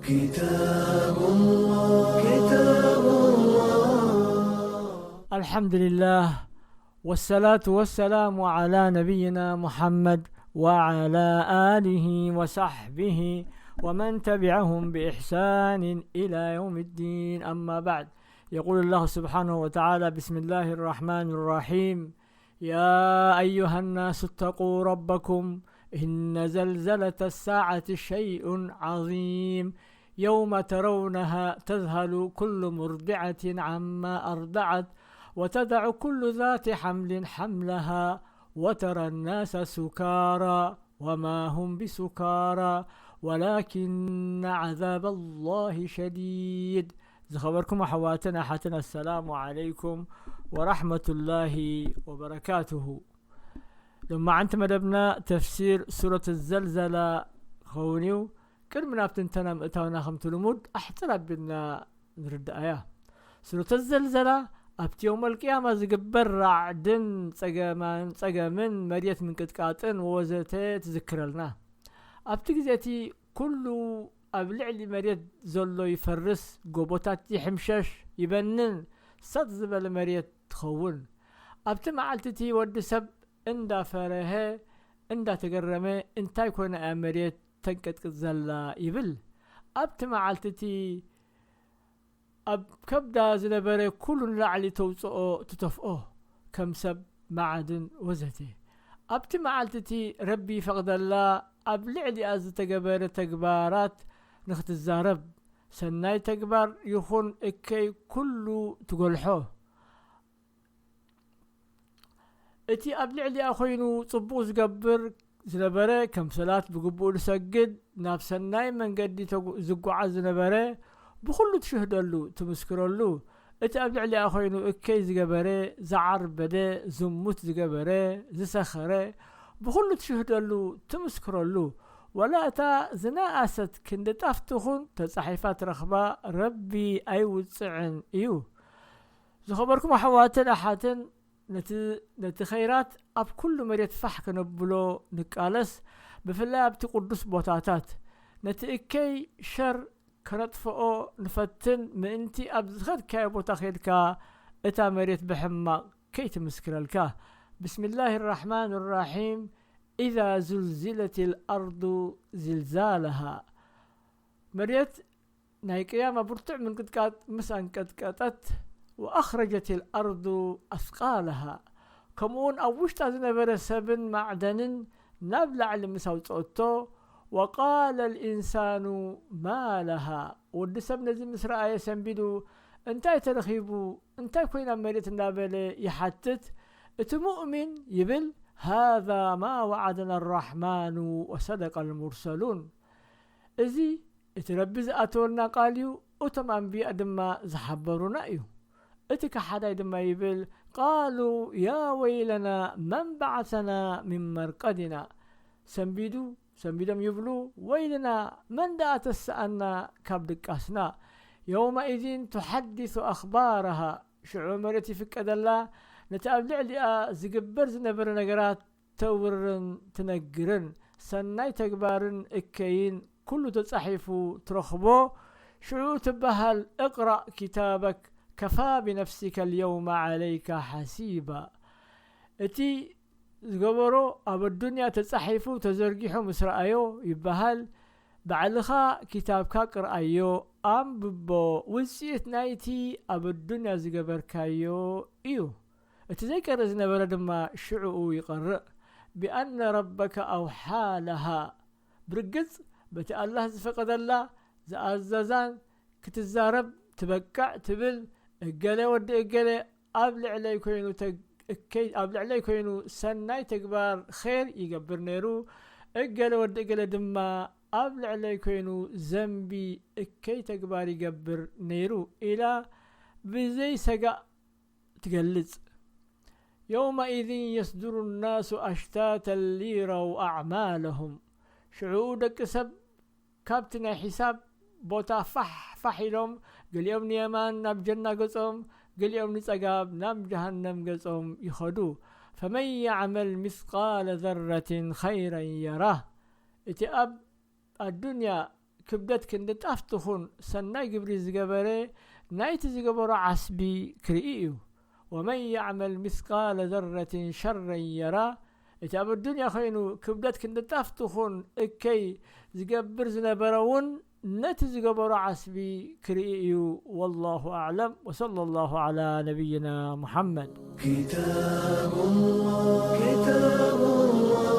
كتاب الله. كتاب الله. الحمد لله، والصلاة والسلام على نبينا محمد وعلى آله وصحبه ومن تبعهم بإحسان إلى يوم الدين. أما بعد، يقول الله سبحانه وتعالى: بسم الله الرحمن الرحيم. يا أيها الناس اتقوا ربكم، إن زلزلة الساعة شيء عظيم، يوم ترونها تذهل كل مرضعة عما أرضعت، وتضع كل ذات حمل حملها، وترى الناس سكارى وما هم بسكارى ولكن عذاب الله شديد. ዝኸበርኩም ኣሕዋትን ኣሓትን፣ ኣሰላሙ ዓለይኩም ወራሕመቱላሂ ወበረካቱሁ። ሎማዓንቲ መደብና ተፍሲር ሱረት ዘልዘላ ክኸውን እዩ። ቅድሚ ናብ ትንተና ምእታውና፣ ከምቲ ልሙድ ኣሕፅር ኣቢልና ንርዳእያ። ሱረት ዘልዘላ ኣብቲ የውመል ቅያማ ዝግበር ራዕድን ፀገማን፣ ፀገምን መሬት ምንቅጥቃጥን ወዘተ ትዝክረልና። ኣብቲ ግዜ እቲ ኩሉ ኣብ ልዕሊ መሬት ዘሎ ይፈርስ፣ ጎቦታት ይሕምሸሽ፣ ይበንን፣ ሰጥ ዝበለ መሬት ትኸውን። ኣብቲ መዓልቲ እቲ ወዲ ሰብ እንዳፈረሀ፣ እንዳተገረመ፣ እንታይ ኮይና እያ መሬት ተንቀጥቅጥ ዘላ ይብል። ኣብቲ መዓልቲ እቲ ኣብ ከብዳ ዝነበረ ኩሉ ንላዕሊ ተውፅኦ፣ ትተፍኦ፣ ከም ሰብ፣ ማዕድን ወዘተ። ኣብቲ መዓልቲ እቲ ረቢ ይፈቕደላ ኣብ ልዕሊኣ ዝተገበረ ተግባራት ንኽትዛረብ፣ ሰናይ ተግባር ይኹን እከይ ኩሉ ትጎልሖ። እቲ ኣብ ልዕሊኣ ኮይኑ ጽቡቕ ዝገብር ዝነበረ፣ ከም ሰላት ብግቡእ ዝሰግድ፣ ናብ ሰናይ መንገዲ ተጉ-፣ ዝጓዓዝ ዝነበረ፣ ብኹሉ ትሽህደሉ፣ ትምስክረሉ። እቲ ኣብ ልዕሊኣ ኮይኑ እከይ ዝገበረ፣ ዝዓርበደ፣ ዝሙት ዝገበረ፣ ዝሰኸረ፣ ብኹሉ ትሽህደሉ፣ ትምስክረሉ። ወላ እታ ዝነኣሰት ክንዲ ጣፍ ትኹን ተጻሒፋ ትረኽባ፣ ረቢ ኣይውጽዕን እዩ። ዝኸበርኩም ኣሕዋትን ኣሓትን፣ ነቲ፣ ነቲ ኸይራት ኣብ ኩሉ መሬት ፋሕ ከነብሎ ንቃለስ፣ ብፍላይ ኣብቲ ቅዱስ ቦታታት። ነቲ እከይ ሸር ከነጥፍኦ ንፈትን፣ ምእንቲ ኣብ ዝኸድካዮ ቦታ ኸይድካ እታ መሬት ብሕማቕ ከይትምስክረልካ። ብስሚላሂ ራሕማን ራሒም። ኢዛ ዙልዚለት ልኣርዱ ዝልዛለሃ። መሬት ናይ ቅያማ ብርቱዕ ምንቅጥቃጥ ምስ ኣንቀጥቀጠት፣ ወኣኽረጀት ልኣርዱ ኣስቃለሃ፣ ከምኡውን ኣብ ውሽጣ ዝነበረ ሰብን ማዕደንን ናብ ላዕሊ ምስ ኣውፅኦቶ፣ ወቃለ ልኢንሳኑ ማለሃ፣ ወዲ ሰብ ነዚ ምስ ረኣየ ሰንቢዱ፣ እንታይ ተረኺቡ፣ እንታይ ኮይና መሬት እንዳበለ ይሓትት። እቲ ሙእሚን ይብል፣ ሃዛ ማ ወዓደና ራሕማኑ ወሰደቀ ልሙርሰሉን። እዚ እቲ ረቢ ዝኣተወልና ቃል እዩ፣ እቶም ኣንብያ ድማ ዝሓበሩና እዩ። እቲ ከሓዳይ ድማ ይብል፣ ቃሉ ያ ወይለና መን በዓሰና ሚን መርቀድና። ሰንቢዱ፣ ሰንቢዶም ይብሉ፣ ወይልና መን ደኣ ተሰኣና ካብ ድቃስና። የውመኢዚን ቱሓዲሱ ኣኽባረሃ። ሽዑ መሬት ይፍቀደላ፣ ነቲ ኣብ ልዕሊኣ ዝግበር ዝነበረ ነገራት ተውርን ትነግርን። ሰናይ ተግባርን እከይን ኩሉ ተጻሒፉ ትረኽቦ። ሽዑ ትበሃል፣ እቅራእ ኪታበክ ከፋ ብነፍሲከ ልየውመ ዓለይካ ሓሲባ። እቲ ዝገበሮ ኣብ ኣዱንያ ተጻሒፉ ተዘርጊሑ ምስ ረኣዮ ይበሃል፣ ባዕልኻ ኪታብካ ቅርኣዮ፣ ኣንብቦ፣ ውጽኢት ናይቲ ኣብ ኣዱንያ ዝገበርካዮ እዩ። እቲ ዘይቀርእ ዝነበረ ድማ ሽዕኡ ይቐርእ። ቢኣነ ረበከ ኣውሓ ለሃ። ብርግጽ በቲ ኣላህ ዝፈቐደላ ዝኣዘዛን ክትዛረብ ትበቅዕ ትብል፣ እገለ ወዲ እገለ ኣብ ልዕለይ ኮይኑ ተግ-፣ እከይ-፣ ኣብ ልዕለይ ኮይኑ ሰናይ ተግባር ኸይር ይገብር ነይሩ፣ እገለ ወዲ እገለ ድማ ኣብ ልዕለይ ኮይኑ ዘንቢ እከይ ተግባር ይገብር ነይሩ ኢላ ብዘይሰጋእ ትገልጽ። የውመኢዝን የስዱሩ ናሱ ኣሽታተን ሊረው ኣዕማለሁም። ሽዑ ደቂ ሰብ ካብቲ ናይ ሒሳብ ቦታ ፋሕ ፋሕ ኢሎም፣ ገሊኦም ንየማን ናብ ጀና ገጾም፣ ገሊኦም ንጸጋም ናብ ጀሃነም ገጾም ይኸዱ። ፈመን የዕመል ሚስቃለ ዘረትን ኸይረን የራህ። እቲ ኣብ ኣዱንያ ክብደት ክንዲ ጣፍ ትኹን ሰናይ ግብሪ ዝገበረ ናይቲ ዝገበሮ ዓስቢ ክርኢ እዩ። ወመን ያዕመል ሚስቃለ ዘረትን ሸረን የራ። እቲ ኣብ ኣዱንያ ኮይኑ ክብደት ክንዲ ጣፍ ትኹን እከይ ዝገብር ዝነበረ እውን ነቲ ዝገበሮ ዓስቢ ክርኢ እዩ። ወላሁ ኣዕለም። ወሰለ ላሁ ዓላ ነቢይና ሙሓመድ። كتاب الله، كتاب الله،